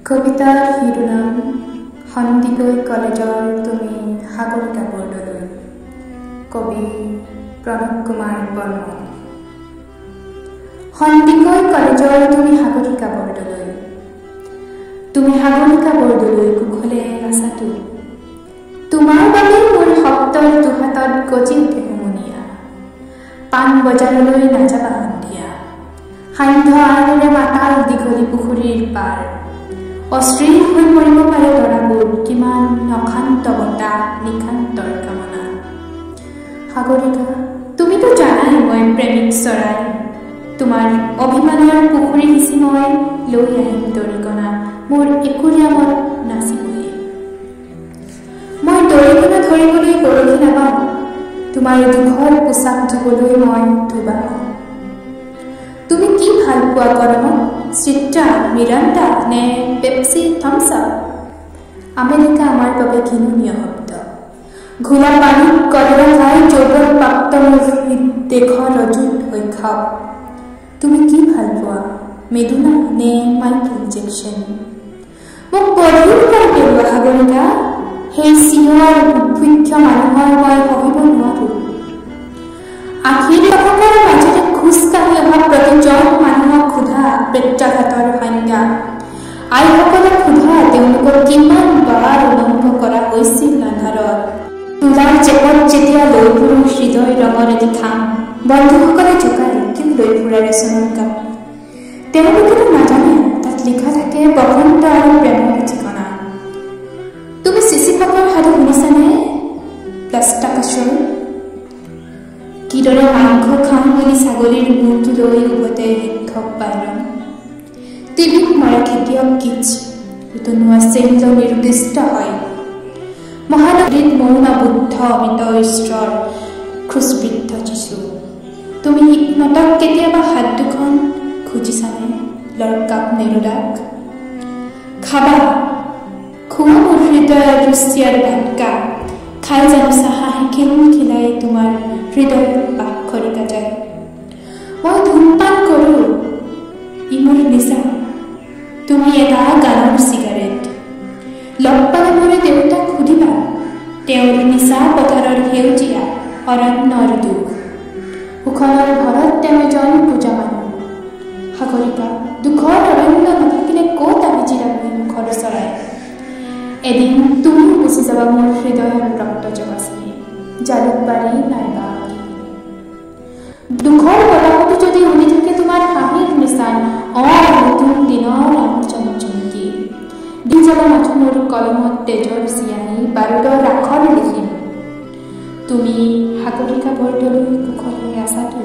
কবিতাৰ শিৰোনাম সন্দিকৈ কলেজৰ তুমি সাগৰিকা বৰদলৈ। কবি প্ৰণৱ কুমাৰ বৰ্মন। সন্দিকৈ কলেজৰ তুমি সাগৰিকা বৰদলৈ, তুমি সাগৰিকা বৰদলৈ, কুশলে আছাতো? তোমাৰ বাবেই মোৰ শব্দৰ দুহাতত গজি উঠে হুমুনিয়া। পাণ বজাৰলৈ নাযাবা সন্ধিয়া, সান্ধ্য আইনেৰে মাতাল দীঘলী পুখুৰীৰ পাৰ। অশ্লীল হৈ পৰিব পাৰে দৰাবোৰ, কিমান অশান্ত বতাহ নিশান্তৰ কামনা। সাগৰিকা, তুমিতো জানাই মই প্ৰেমিক চৰাই। তোমাৰ অভিমানৰ পুখুৰী সিঁচি মই লৈ আহিম দৰিকণা, মোৰ একুৰিয়ামত নাচিবহি। মই দৰিকণা ধৰিবলৈ বৰশী নাপাওঁ, তোমাৰ দুখৰ পোচাক ধুবলৈ মই ধোবা। তুমি কি ভাল পোৱা গৰমত, চিত্ৰা, মিৰাণ্ডা নে পেপচি, থামছ আপ? আমেৰিকা আমাৰ বাবে ঘৃণনীয় শব্দ। ঘোলা পানীত কলেৰা খাই যৌৱন প্ৰাপ্ত মোৰ দেশৰ অযুত হৈ খাওক। তুমি কি ভাল পোৱা, মেডোনা নে মাইকেল জেকচন? মোক বধিৰ কৰি পেলোৱা সাগৰিকা, সেই চিঞৰ বুভুক্ষ মানুহৰ মই সহিব নোৱাৰো। আশীৰ দশকৰ মাজেৰে খোজ কাঢ়ি অহা প্ৰতিজন মানুহক সোধা প্ৰত্যাঘাতৰ সংজ্ঞা। আইসকলক সোধা তেওঁলোকক কিমান বাৰ উলংঘ কৰা হৈছিল আন্ধাৰত। তোলাৰ জেপত যেতিয়া লৈ ফুৰো হৃদয় ৰঙৰ এটি খাম, বন্ধুসকলে জোকাই কিয় লৈ ফুৰা ৰেচনৰ কাপ? তেওঁলোকেতো নাজানে তাত লিখা থাকে বসন্ত আৰু প্ৰেমৰ ঠিকনা। তুমি চিচিপাকৰ সাধু শুনিছানে? প্লাষ্টাকাছৰ কিদৰে মাংস খাওঁ বুলি ছাগলীৰ মূৰটো লৈ উভতে শিক্ষক বাইৰন। টিভিত মৰা খেতিয়ক কিটছ উতনুৱা চেল্য নিৰুদ্দিষ্ট হয়। মহানদীত মৌন বুদ্ধ অমিত ঈশ্বৰ ক্ৰুচবৃদ্ধ যীচু। তুমি নতক কেতিয়াবা হাত দুখন খুজিছানে লৰ্কাপ নেৰুদাক? খাবা, খোৱা মোৰ হৃদয়ৰ ৰুচিয়াৰ ভাটকা। খাই জানোচা হাঁহি খিলখিলাই তোমাৰ হৃদয়ত বাস খৰিকা যায়। মই ধূমপান কৰোঁ, ই মোৰ নিচা। তুমি এটা গানৰ চিগাৰেট। লগ পালে মোৰে দেউতাক সুধিবা, তেওঁৰ নিচা পথাৰৰ সেউজীয়া অৰণ্যৰ দুখ। শোষণৰ ভৰত তেওঁ এজন পূজা মানুহ। সাগৰিকা, দুখৰ অৰণ্য নাথাকিলে ক'ত আহি জিৰাবহি মুখৰ চৰাই? এদিন তুমিও গুচি যাবা মোৰ হৃদয়ৰ ৰক্ত জগাচিনি, জালুকবাৰী নাইবা দুখৰ বতাহতো যদি উৰি থাকে তোমাৰ হাঁহিৰ নিচান, অ নতুন দিনৰ আলোচন চমকি দি যাবা মাথো মোৰ কলমত তেজৰ চিয়াহী, বাৰুদৰ আখৰ লিখিম। তুমি সাগৰিকা বৰদলৈ, কুশলে আছাতো?